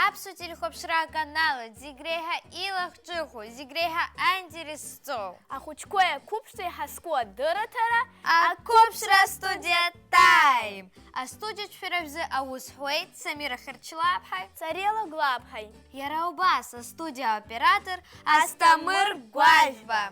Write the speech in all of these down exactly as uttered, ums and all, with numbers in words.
Аԥсуа телехәаԥшра аканал аҿы зегь реиҳа илахҿыху, зегь реиҳа аинтерес зҵоу. Ахәыҷқәеи ақәыԥшцәеи ҳазку адырраҭара Ақәыԥшра астудиа Time. Астудиаҿ шәара шәзы аус ҳуеит Самира Хьырчлаԥҳаи Сариа Лагәлаԥҳаи. Иара убас астудиа оператор Асҭамыр Гәажәба.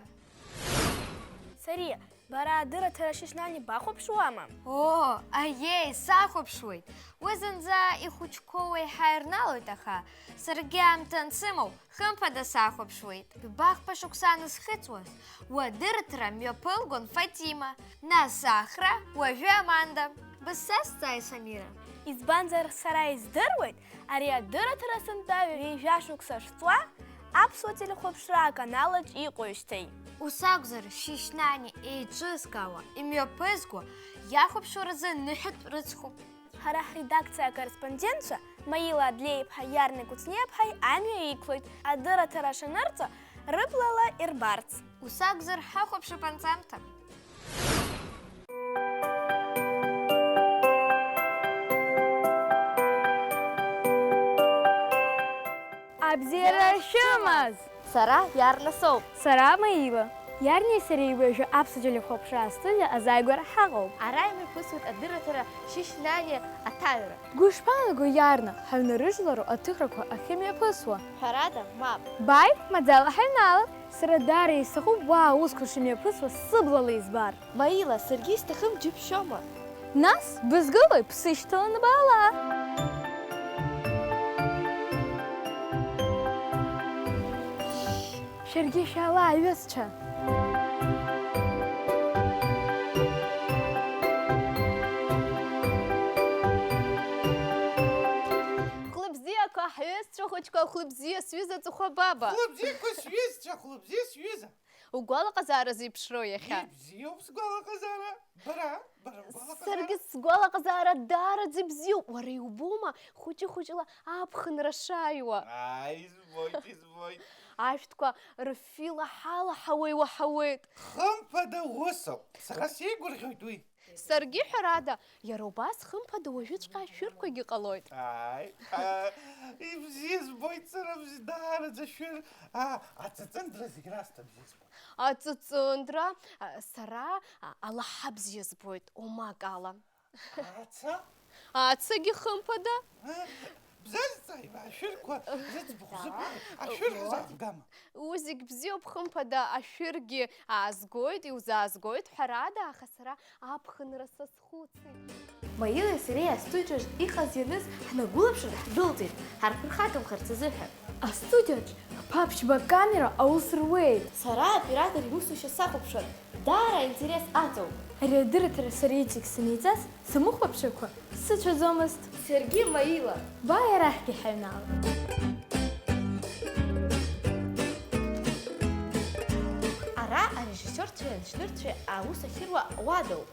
Сариа, бара адырраҭара Шьышьнани бахәаԥшуама? Оо, аиеи, сахәаԥшуеит. Уи зынӡа ихәыҷқәоу еиҳа ирналоит, аха саргьы аамҭа ансымоу, хымԥада сахәаԥшуеит. Ҩбахԥа шықәса анысхыҵуаз, уи адырраҭара мҩаԥылгон Фатима, нас Ахра, уажәы Аманда. Бызсазҵааи, Самира? Избанзар, сара издыруеит, ари адырраҭара сынтәа ҩажәа шықәса шҵуа аԥсуа телехәаԥшра аканалаҿ иҟоижьҭеи. Ус акәзар, Шьышьнани еиҿызкаауа, имҩаԥызгуа, иахәаԥшуа рзы ныҳәатә рыцхуп. Ҳара ҳредакциа акорреспондентцәа Маила Адлеиԥҳа Иарни Кәыҵниаԥҳаи амҩа иқәлоит, адырраҭара шанырҵо рыблала ирбарц. Ус акәзар, ҳахәаԥшып анҵамҭа. Абзиара шәымаз! Сара Иарна соуп. Сара Маила. Иарнеи сареи уажәы аԥсуа телехәаԥшра астудиа азааигәара ҳаҟоуп. Ара имҩаԥысуеит адырраҭара Шьышьнани аҭаҩра. Бгәы ишԥаанаго, Иарна, ҳаҩнарыжәлароу аҭыхрақәа ахьымҩаԥысуа? Ҳәарада, мап. Бааи, маӡала ҳаҩнала. Сара даара исҭахуп уа аусқәа шымҩаԥысуа сыблала избар. Маила, саргьы исҭахым џьыбшьома? Нас, бызгылои, бсышьҭаланы баала! Шәаргьы шәаала, аҩызцәа! Хәлыбзиақәа, ҳҩызцәа хәыҷқәа, хәлыбзиа, сҩыза Ҵыхәа Баба! Хәлыбзиақәа, сҩызцәа, хәлыбзиа, сҩыза! Угәалаҟазаара зеиԥшроу иахьа? Ибзиоуп сгәалаҟазаара. Бара, бара бгәалаҟазаара? Саргьы сгәалаҟазаара даараӡа ибзиоуп. Уара иубома, хәыҷы-хәыҷла аԥхынра шааиуа? Ааи, избоит, избоит. Ашәҭқәа рфилаҳалаҳауа иуаҳауеит. Хымԥада усоуп. Сара сеигәырӷьоит уи. Саргьы, ҳәарада, иара убас хымԥада уажәыҵәҟьа ашәырқәагьы ҟалоит. Ааи, аа, ибзиа збоит сара бзиа, даараӡа шәыр, аа, аҵыҵындра зегь раасҭа бзиа збоит. Аҵыҵындра, а, сара, а, алаҳа бзиа збоит, омак ала. Аца? Ацагьы хымԥада? А, бзазҵааи, ашәырқәа зыӡбахә зыбҳәо, ашәыр ҳзаҳгама? Ус зегь бзиоуп, хымԥада, ашәыргьы аазгоит, иузаазгоит, ҳәарада, аха сара аԥхынра сазхәыцит. Маилеи сареи астудиаҿ иҟаз-ианыз ҳнагәылаԥшыр ҳдәылҵит, ҳарԥырхагамхарц азыҳәан. Астудиаҿ ԥаԥшьба камера аус руеит. Сара аоператор иусушьа сахәаԥшуан, даара аинтерес аҵоуп. Ари адырраҭара сара иҵегь саниҵаз, сымыхәаԥшрақәа сыцәаӡомызт. Саргьы, Маила. Бааи арахьгьы ҳаҩнала. Ара арежиссиорцәеи анџьнырцәеи аус ахьыруа уадоуп.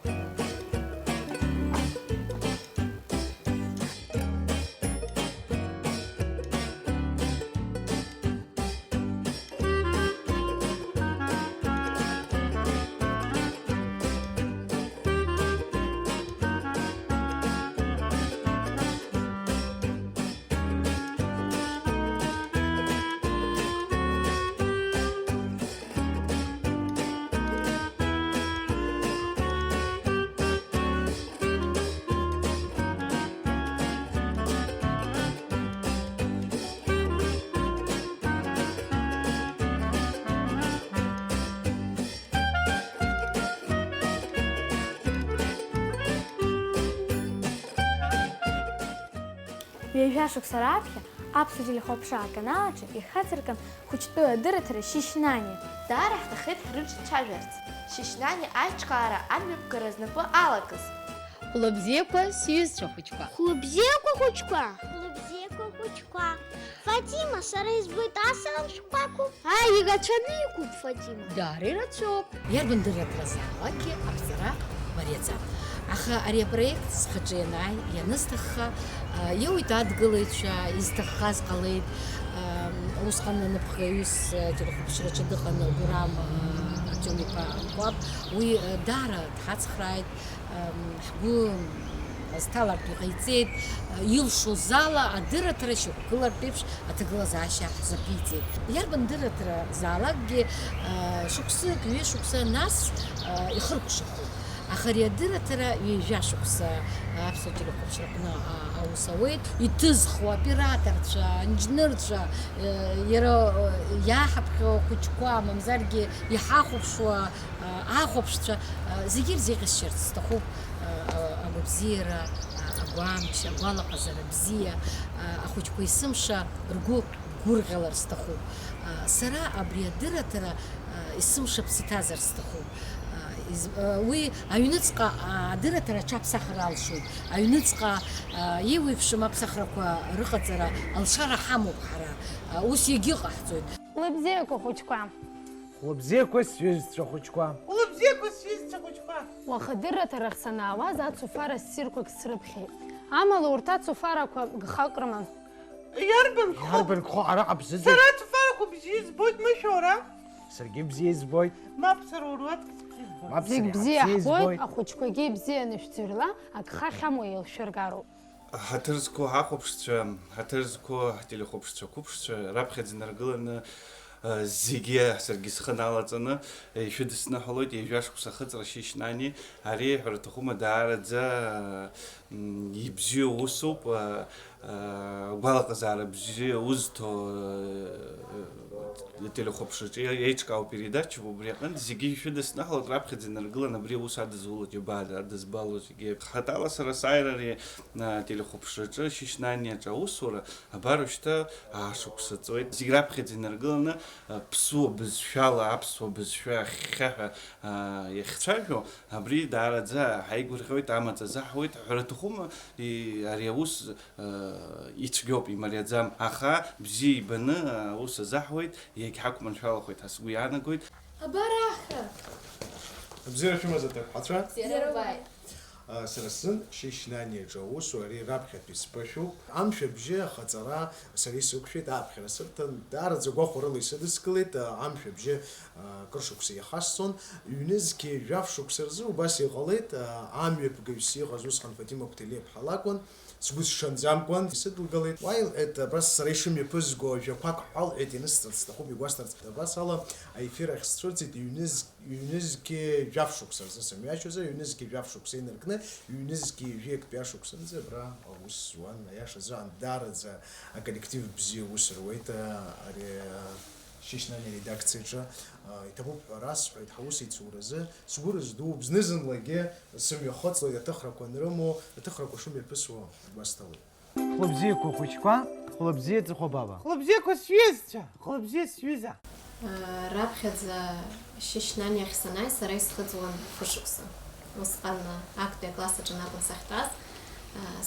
Ҩажәа шықәса раԥхьа аԥсуа телехәаԥшра аканал аҿы ихацыркын хәыҷтәы адырраҭара Шьышьнани. Даара ҳҭахеит ҳрыҿцәажәарц. Шьышьнани аиҿкаара амҩаԥгара знапы алакыз. Хәлыбзиақәа, сҩызцәа хәыҷқәа! Хәлыбзиақәа, хәыҷқәа! Хәлыбзиақәа, хәыҷқәа! Фатима, сара избоит асалам шәҟәқәа. Ааи, ирацәаны иқәуп, Фатима. Даара ирацәоуп. Иарбан дырраҭаразаалакгьы аԥҵара мариаӡам. Аха ари апроект схаҿы ианааи, ианысҭахха, а, иоуит адгылаҩцәа, изҭаххаз ҟалеит. Ам, усҟан анапхгаҩыс, а, телехәаԥшраҿы дыҟан Гурам, а, Артиом-иԥа Анқәаб. Уи, а, даара дҳацхрааит, ам, ҳгәы Зҭалартә иҟаиҵеит, илшоз ала адырраҭара шьақәгылартә еиԥш аҭагылазаашьа ҳзаԥиҵеит. Иарбан дырраҭара заалакгьы, шықәсык, ҩышықәса, нас ихыркәшахоит. Аха ари адырраҭара ҩажәа шықәса аԥсуа телехәаԥшраҟны аус ауеит. Иҭызхуа операторцәа, анџьнырцәа, иара иааҳаԥхьо ахәыҷқәа, мамзаргьы иҳахәаԥшуа ахәаԥшцәа, зегьы ирзеиӷьасшьарц сҭахуп агәабзиара, агәамч, агәалаҟазара бзиа, ахәыҷқәа есымша ргәы гәырӷьалар сҭахуп. Сара абри адырраҭара есымша ԥсы ҭазар сҭахуп. Уи аҩныҵҟа адырраҭара аҽаԥсахыр алшоит. Аҩныҵҟа еиуеиԥшым аԥсахрақәа рыҟаҵара алшара ҳамоуп ҳара. Ус иагьыҟаҳҵоит. Хәлыбзиақәа хәыҷқәа. Хәлыбзиақәа сҩызцәа хәыҷқәа. Хәлыбзиақәа сҩызцәа хәыҷқәа. Уаха дырраҭарахь санаауаз ацуфара ссирқәак срыԥхьеит. Амала урҭ ацуфарақәа гхак рыман. Иарбан гхоу? Иарбан гхоу араҟа бзыӡырҩ? Сара ацуфарақәа бзиа избоит, мышәа уара? Саргьы бзиа избоит. Мап, сара уара уаҵкыс бзиа избоит. Мап, зегь сара бзиа бзиа ҳбоит, избоит. Ахәыҷқәагьы ибзианы ишәӡырҩла, агха ахьамоу еилшәыргароуп. Ҳаҭыр зқәу ҳахәаԥшцәа, ҳаҭыр зқәу ҳтелехәаԥшцәа, қәыԥшцәа раԥхьаӡа инаргыланы, а, зегьы, саргьы схы налаҵаны, ишәыдысныҳәалоит, ҩажәа шықәса ахыҵра Шьышьнани, ари, ҳәара аҭахума, даараӡа, м, ибзиоу усуп, а, а, агәалаҟазаара бзиа узҭо, а, ателехәаԥшраҿы еиҿкаау передачоуп, убри аҟынтә зегьы ишәыдысныҳәалоит, раԥхьаӡа инаргылан, абри аус адызуло џьабаа, адызбало зегьы. Хаҭала сара сааира ари, а, телехәаԥшраҿы, Шьышьнани аҿы аусура, абар уажәшьҭа аашықәса ҵуеит. Зегь раԥхьаӡа инаргыланы, а, ԥсуа бызшәала, аԥсуа бызшәа ахьхьаҳәа, а, иахьцәажәо, абри даараӡа ҳаигәырӷьоит, амаҵ азаҳуеит, ҳәара аҭахума, и-, ари аус ицәгьоуп, имариаӡам, аха бзиа ибаны аус азаҳуеит, иагьҳақәманшәалахоит ҳәа сгәы иаанагоит. Абар аха! Абзиара шәымаз аҭыԥҳацәа! Бзиара бааит! А, сара сзын Шьышьнаниаҿы аусура ари раԥхьатәи сԥышәоуп. Амшә абжьы ахаҵара сара исықәшәеит, ааԥхьара сырҭан, даараӡа гәахәарыла исыдыскылеит, а, амшә абжьы, а, кыр шықәса иахасҵон. Ҩнызқьи жәаф шықәса рзы убас иҟалеит, а, амҩаԥгаҩыс иҟаз усҟан Фатима Қәҭелиаԥҳа лакәын. Сгәы сҽанӡамкәан исыдылгалеит. Уа, илҳәеит, абас сара ишымҩаԥызго ажәақәак ҳәа лҳәеит, инысҵарц сҭахуп, игәасҭарц. Абас ала аефир ахь сцәырҵит, ҩныз-, ҩнызқьи жәаф шықәса рзы сымҩашьозар, ҩнызқьи жәаф шықәса инаркны, ҩнызқьи ҩажәи актәи ашықәсанӡа абра аус зуан, аиашазы, ан-, даараӡа аколлектив бзиа аус руеит, а, ари, а, Шьышьнани аредакциаҿы, а, иҭабуп ҳәа расҳәоит, ҳаусеицуразы сгәы рыздууп, зны-зынлагьы сымҩахыҵлоит аҭыхрақәа анрымоу, аҭыхрақәа шымҩаԥысуа гәасҭалоит. Хәлыбзиақәа хәыҷқәа, хәлыбзиа ҵыхәа баба. Хәлыбзиақәа сҩызцәа, хәлыбзиа сҩыза. Раԥхьаӡа Шьышьнани ахь санааи, сара исхыҵуан фышықәса. Усҟан актәи акласс аҿы акәын сахьтәаз,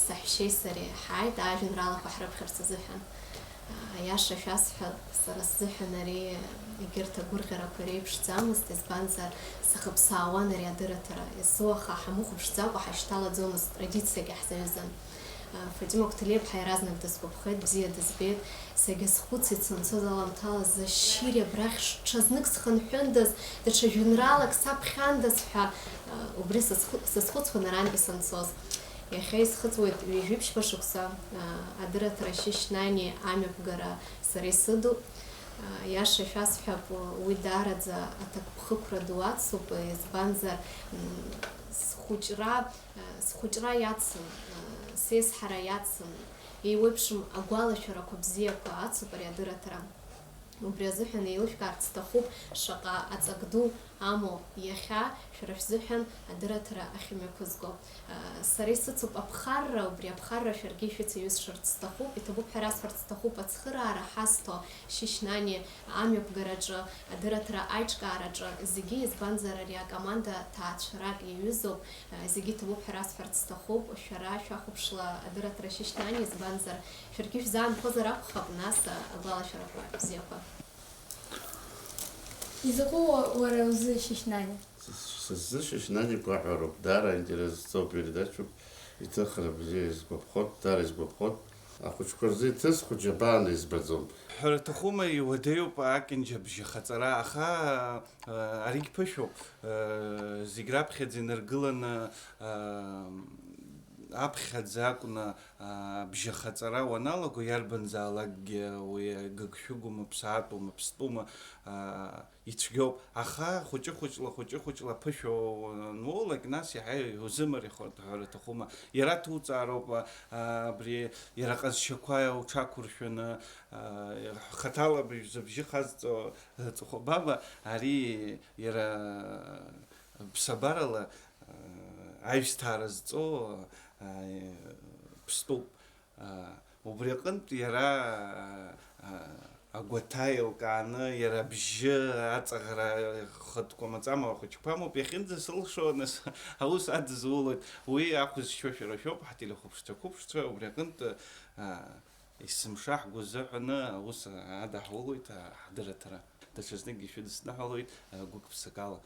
саҳәшьеи сареи ҳааит ажәеинраалақәа ҳрыԥхьарц азыҳәан. Аиаша шәасҳәап, сара сзыҳәан ари егьырҭ агәырӷьарақәа иреиԥшӡамызт, избанзар, сахыԥсаауан ари адырраҭара иазу, аха ҳамыхәаԥшӡакәа ҳашьҭалаӡомызт, традициак иаҳзаҩызан. Фатима Қәҭелиаԥҳа иаразнак дысгәаԥхеит, бзиа дызбеит. Сагьазхәыцит санцоз аламҭалаз, Зашьыри абрахь ҽазнык схынҳәындаз, даҽа жәеинраалак саԥхьандаз ҳәа, убри сазхәы-, сазхәыцуан арантәи санцоз. Иахьа исхыҵуеит ҩажәи ԥшьба шықәса, адырраҭара Шьышьнани амҩаԥгара сара исыдуп. Иаша шәасҳәап, уи даараӡа аҭакԥхықәра ду ацуп, избанзар, м, схәыҷра, схәыҷра иацын, сеизҳара иацын, еиуеиԥшым агәалашәарақәа бзиақәа ацуп ари адырраҭара. Убри азыҳәан еилышәкаарц сҭахуп, шаҟа аҵак ду амоу иахьа шәара шәзыҳәан адырраҭара ахьымҩаԥызго. Сара исыцуп аԥхарра, убри аԥхарра шәаргьы ишәыцеиҩысшарц сҭахуп, иҭабуп ҳәа расҳәарц сҭахуп, ацхыраара ҳазҭо Шьышьнани амҩаԥгараҿы, адырраҭара аиҿкаараҿы зегьы, избанзар, ари акоманда ҭаацәарак иаҩызоуп, зегьы иҭабуп ҳәа расҳәарц сҭахуп, шәара шәахәаԥшла адырраҭара Шьышьнани, избанзар, шәаргьы шәзаанхозар акәхап, нас, агәалашәарақәа бзиақәа. Изакәу уа-, уара узы Шьышьнани? Сзы Шьышьнани гәаҳәароуп, даара аинтерес зҵоу передачоуп, иҭыхра бзиа изгәаԥхоит, даара изгәаԥхоит. Ахәыҷқәа рзы иҭысху џьабааны избаӡом. Ҳәара аҭахума, иуадаҩуп акьанџьа абжьы ахаҵара, аха, а, аригь ԥышәоуп, а, зегь раԥхьаӡа инаргыланы, а, Аԥхьаӡа акәны, аа, бжьахаҵара уаналаго, иарбанзаалакгьы уи гыгшәыгума, ԥсаатәума, ԥстәума, аа, ицәгьоуп. Аха хәыҷы-хәыҷла, хәыҷы-хәыҷла аԥышәа уануоулак, нас иаҳа иузымариахоит ҳәа аҭахума. Иара аҭуҵаароуп, аа, абри иара аҟазшьақәа уҽақәыршәаны, аа, хаҭала бжь-, зыбжьы хазҵо, ҵыхәабаба, ари иара ԥсабарала, аа, аҩсҭаара зҵо, аа, ԥстәуп. Аа, убри аҟынтә иара, аа, агәаҭа еилкааны, иара абжьы аҵаӷара хатәқәа маҵама ахәыҷқәа амоуп, иахьынӡасылшо, нас, аус адызулоит. Уи ахә зшьо шәара шәоуп, ҳтелехәаԥшцәа-қәыԥшцәа, убри аҟынтә, аа, есымша ҳгәы азыҳәаны аус адаҳулоит, аа, ҳдырраҭара. Даҽазныкгьы шәыдысныҳәалоит, аа, гәык-ԥсыкала.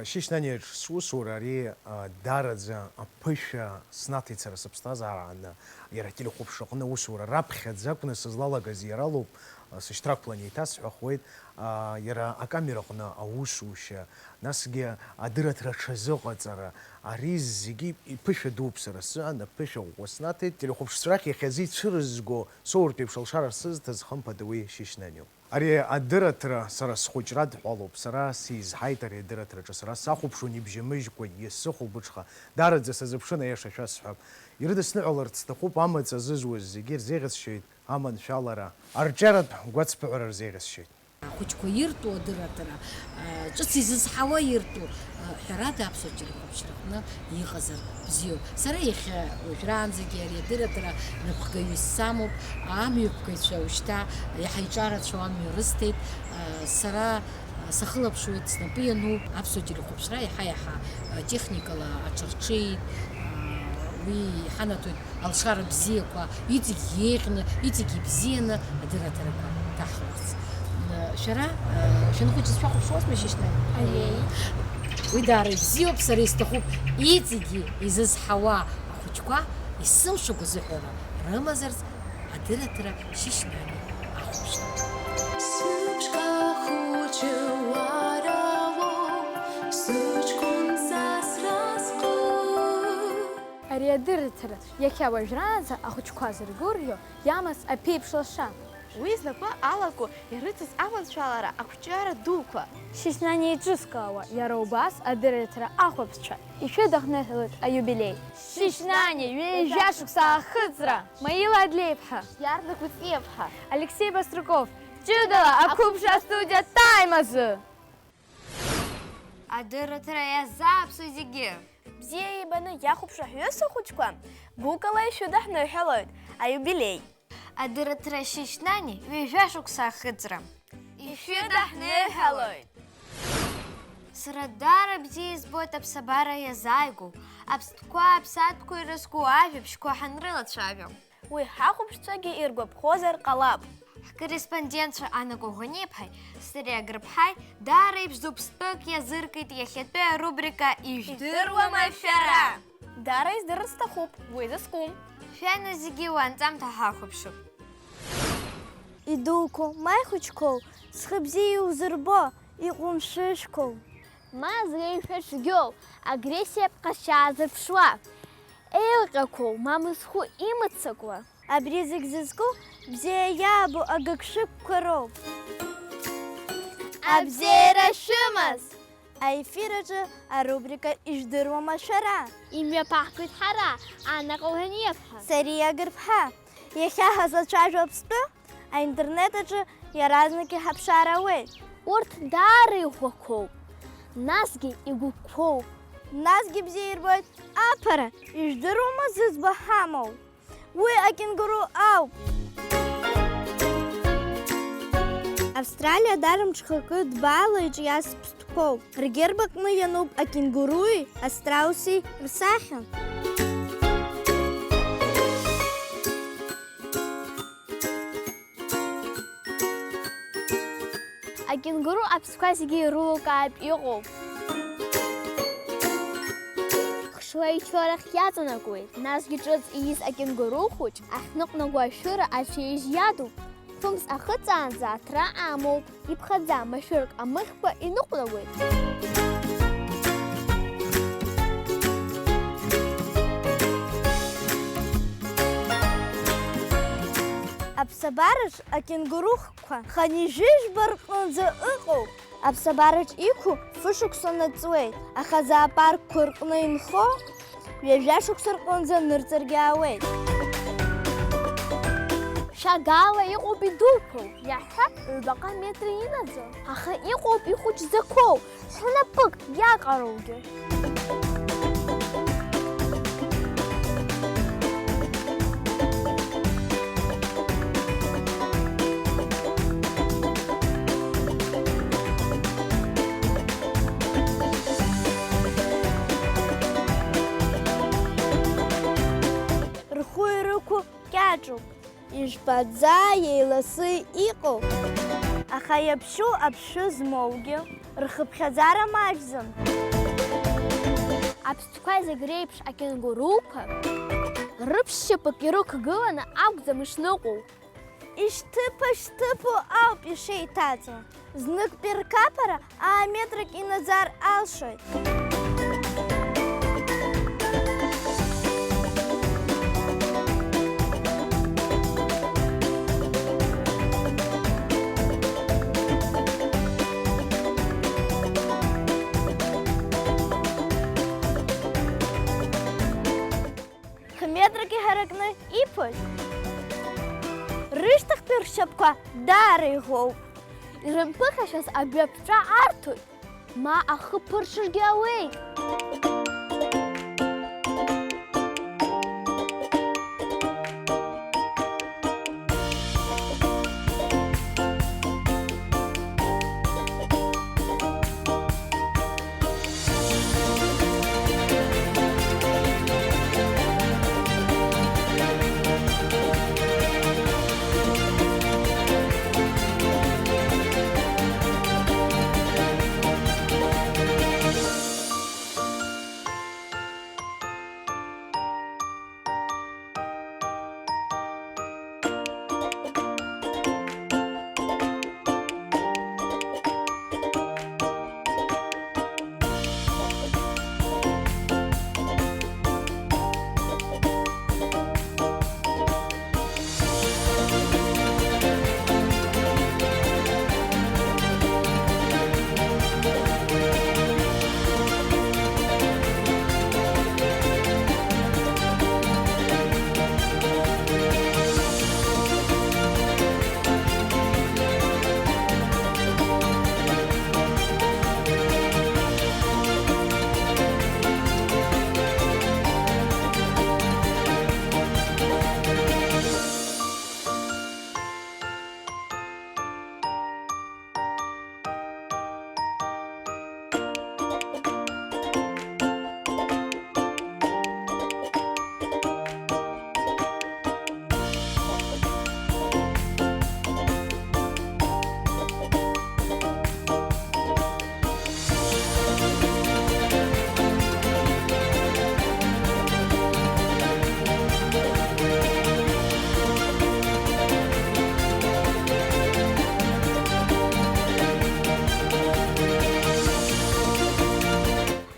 Шьышьнани аҿы сусура ари, а, даараӡа аԥышәа снаҭеит сара сыԥсҭазаараҟны, иара ателехәаԥшраҟны аусура раԥхьаӡа акәны сызлалагаз иара лоуп, а, сышьҭрақәлан еиҭасҳәахуеит, а, иара акамераҟны аусушьа, насгьы адырраҭара аҽазыҟаҵара, ари зегьы иԥышәа дууп сара сзыҳәан, аԥышәа ӷәӷәа снаҭеит, телехәаԥшцәа рахь иахьазы ицәырызго соуртә еиԥш алшара сызҭаз хымԥада уи Шьышьнаниоуп. Ари адырраҭара сара схәыҷра адҳәалоуп. Сара сизҳаит ари адырраҭараҿы, сара сахәаԥшуан ибжьамыжькәа, иасыхәылбыҽха, даараӡа сазыԥшын, аиаша шәасҳәап. Ирыдысныҳәаларц сҭахуп, амаҵ азызуаз зегьы рзеиӷьасшьоит, аманшәалара, арҿиаратә гәацԥыҳәара рзеиӷьасшьоит. Ахәыҷқәа иртәу адырраҭара, а, ҿыц изызҳауа иртәу, а, ҳәарада, аԥсуа телехәаԥшраҟны иҟазар бзиоуп. Сара иахьа уажәраанӡагьы ари адырраҭара напхгаҩыс самоуп, амҩаԥгаҩцәа ушьҭа иаҳа иҿарацәоу амҩа рысҭеит. Сара сахылаԥшуеит, снапы иану аԥсуа телехәаԥшра иаҳа-иаҳа техникала аҽарҽеит. Уи иҳанаҭоит алшара бзиақәа, иҵегь еиӷьны, иҵегь ибзианы адырраҭарақәа ҭаҳхуарц. Шәара шәанхәыҷыз шәахәаԥшуазма, Шьышьнани? Аиеи. Уи даара ибзиоуп, сара исҭахуп иҵегьы изызҳауа ахәыҷқәа есымша гәазыҳәара рымазарц адырраҭара Шьышьнани ахәаԥшра. Сыԥшқа хәыҷы уара уоуп, сыҷкәын сасра зҟы. Ари адырраҭара иахьа уажәраанӡа ахәыҷқәа зыргәырӷьо иамаз аԥеиԥш лаша. Уи знапы алаку ирыцыз аманшәалара, ақәҿиара дуқәа. Шьышьнани еиҿызкаауа, иара убас адырраҭара ахәаԥшцәа ишәыдаҳныҳәалоит аиубилеи. Шьышьнани, ҩажәа шықәса ахыҵра! Маила Адлеиԥҳа. Иарда Кәыҵниаԥҳа. Алексеи Баструков. Ҷыдала ақәыԥшра астудиа Time азы! Адырраҭара иазааԥсоит зегьы! Бзиа ибаны иахәаԥшуа ҳҩызцәа хәыҷқәа гәыкала ишәыдаҳныҳәалоит аиубилеи. Адырраҭара Шьышьнани ҩажәа шықәса ахыҵра. Ишәыдаҳныҳәалоит! Сара даара бзиа избоит аԥсабара иазааигәоу, аԥстәқәа, аԥсаатәқәа ирызку ажәабжьқәа ҳанрылацәажәо. Уи ҳахәаԥшцәагьы иргәаԥхозар ҟалап. Ҳкорреспондентцәа Ана Коӷониаԥҳаи сареи Агрыԥҳаи даара иԥшӡоу ԥстәык иазыркит иахьатәи арубрика Ижәдыруама шәара? Даара издырыр сҭахуп, уи изызку. Шәа нас зегьы уанҵамҭа ҳахәаԥшып. Идуқәоу, ма ихәыҷқәоу, зхы бзиа иузырбо, иҟәымшәышәқәоу. Ма злеишәа цәгьоу, агрессиатә ҟазшьа аазырԥшуа. Еилҟьақәоу, ма мыцхәы имыццакуа. Абри зегь зызку бзиа иаабо агыгшәыгқәа роуп. Абзиара шәымаз! Аефир аҿы арубрика Ижәдыруама шәара? Имҩаԥаҳгоит ҳара, Ана Коӷониаԥҳа. Сариа Гырԥҳа. Иахьа ҳазлацәажәо аԥстәы, аинтернет аҿы иаразнак иҳаԥшаар ауеит. Урҭ даара иӷәӷәақәоуп, насгьы игәыкқәоуп. Насгьы бзиа ирбоит аԥара, ижәдыруама зыӡбахә ҳамоу? Уи акенгуру ауп! Австралиа даара мҽхакы ҭбаала иҿиаз ԥстәқәоуп. Ргерб аҟны иануп акенгуруи астрауси рсахьа. Акенгуру аԥстәқәа зегьы ирылукаартә иҟоуп. Хшла ичоу арахь иаҵанакуеит, насгьы ҿыц ииз акенгуру хәыҷ ахьныҟәнаго ашәыра аӡәы ижь иадуп. Хымз ахыҵаанӡа аҭра амоуп, иԥхаӡа машәырк амыхькәа иныҟәнагоит. Аԥсабараҿ акенгурухқәа хынҩажәижәба рҟынӡа ыҟоуп. Аԥсабараҿ иқәу фышықәса наҵуеит, аха зоопаркқәа рҟны инхо ҩажәа шықәса рҟынӡа нырҵыргьы ауеит. Шәагала иҟоуп идуқәоу, иаҳҳәап, ҩбаҟа метра инаӡо, аха иҟоуп ихәыҷӡақәоу, шәнапык иаҟароугьы. Рхәы ирықәу кьаҿуп. Ижәпаӡа еиласы иҟоуп. Аха иаԥшьу аԥшшәы змоугьы рхыԥхьаӡара маҷӡам. Аԥстәқәа зегь реиԥш акенгуруқәа рыԥшьшьапык ирықәгыланы акәӡам ишныҟәоу. Ишьҭыԥа-шьҭыԥо ауп ишеиҭаҵуа. Зныктәи рқаԥара аа метрак инаӡар алшоит. Хә-метрак иҳаракны иԥоит. Рышьҭахьтәи ршьапқәа даара иӷәӷәоуп. Ирымԥыхьашәаз абҩаԥҵәа арҭоит, ма ахы ԥыршыргьы ауеит.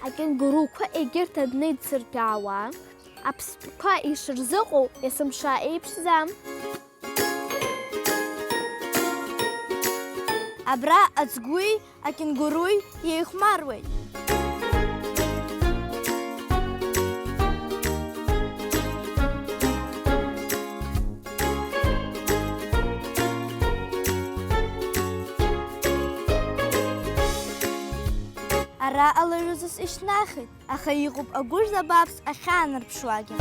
Акенгуруқәа егьырҭ аднеицыртәаауа, аԥстәқәа ишырзыҟоу есымша еиԥшӡам. Абра ацгәи акенгуруи еихәмаруеит. Араҟа лаҩызас ишьҭнахит. Аха иҟоуп агәыжәла бааԥс ахьаанарԥшуагьы.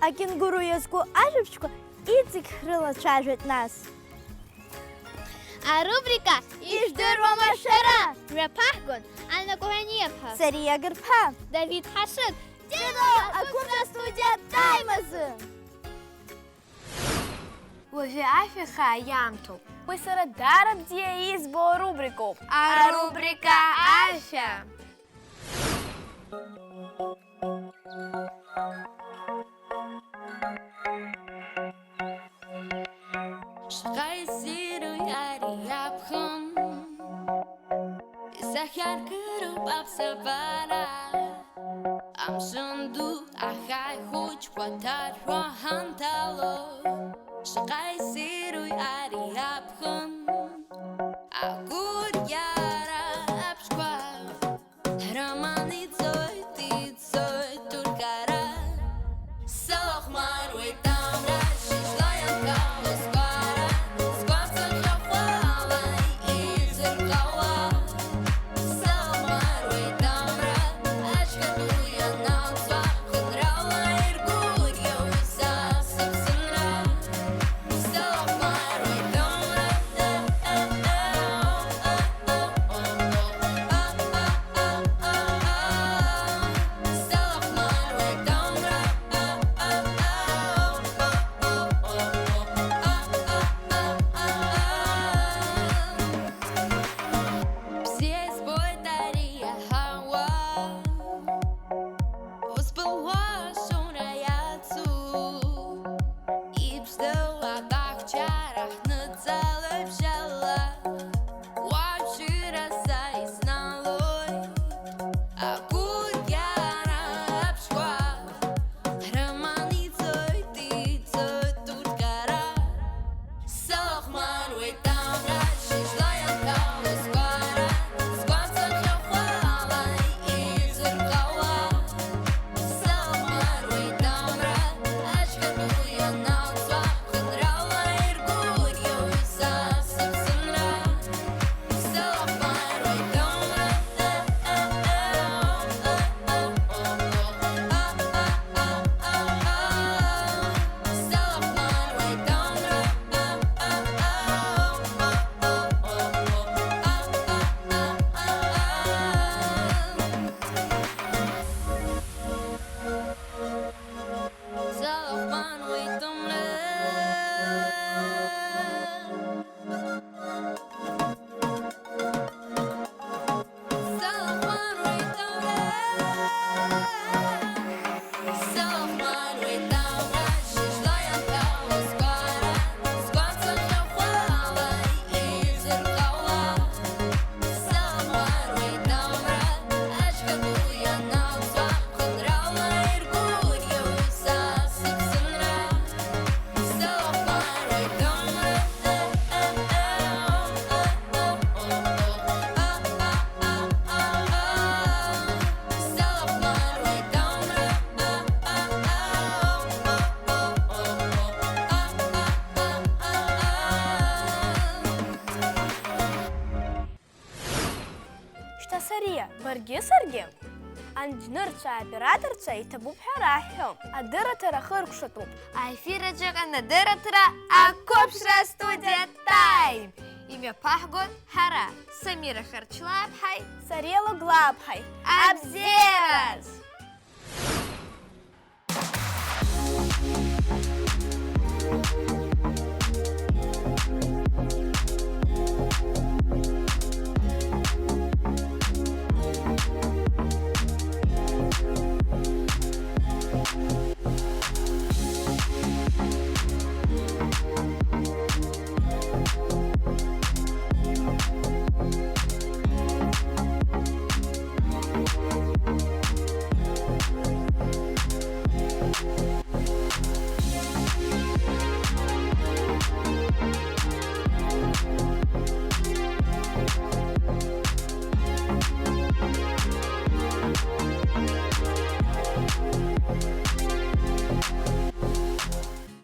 Акенгуру иазку ажәабжьқәа иҵегь ҳрылацәажәеит нас. Арубрика Ижәдыруама шәара? Мҩаԥаҳгон Анна Коҳаниаԥҳа, Сариа Гырԥҳа, Давид Ҳашыг, Ҷыдоу ақәыԥшра студиа Таимазы. Уажәы ашәа хаа иаамҭоуп. Уи сара даара бзиа избо арубрикоуп. Арубрика ашәа. Шаҟа иссиру ари аԥхын, исахьаркыроуп аԥсабара. Амшын ду ахаҳә хәыҷқәа ҭаршәуа ҳанҭало, шаҟа иссиру ари аԥхын, агәырӷьара аԥшқәа. Роман ицоит, ицоит ургара. Салахәмаруеит амра, шьыжьла ианкало сгәара, сгәаҵа ӷьахәала изырҟьауа. Салахәмаруеит амра, ашьхатәы ианалҵуа, хынрала иргәырӷьо са сыԥсынра. Бзиа избоит ари аҳауа, ус былуа ашоура иацу. Иԥшӡоу абаҳчара ҳныҵалоит бжьала, уажәшьыра са исналоит, агәырӷьара аԥшқәа, роман ицоит, ицоит урҭ ара. Салахәмаруеит амра, шьыжьла ианҭало сгәара, сгәаҵа ӷьахәала изырҟьауа. Салахәмаруеит амра, ашьхатәы ианалҵуа, хынрала иргәырӷьо са сыԥсынра. Салахәмаруеит амра. Шьҭа Сариа, баргьы саргьы? Анџьнырцәа, аоператорцәа иҭабуп ҳәа раҳҳәо, адырраҭара хыркәшатәуп. Аефир аҿы ыҟан адырраҭара Ақәыԥшра астудиа Time. Имҩаԥаҳгон ҳара, Самира Харчлааԥҳаи Сариа Логлааԥҳаи. Абзиараз!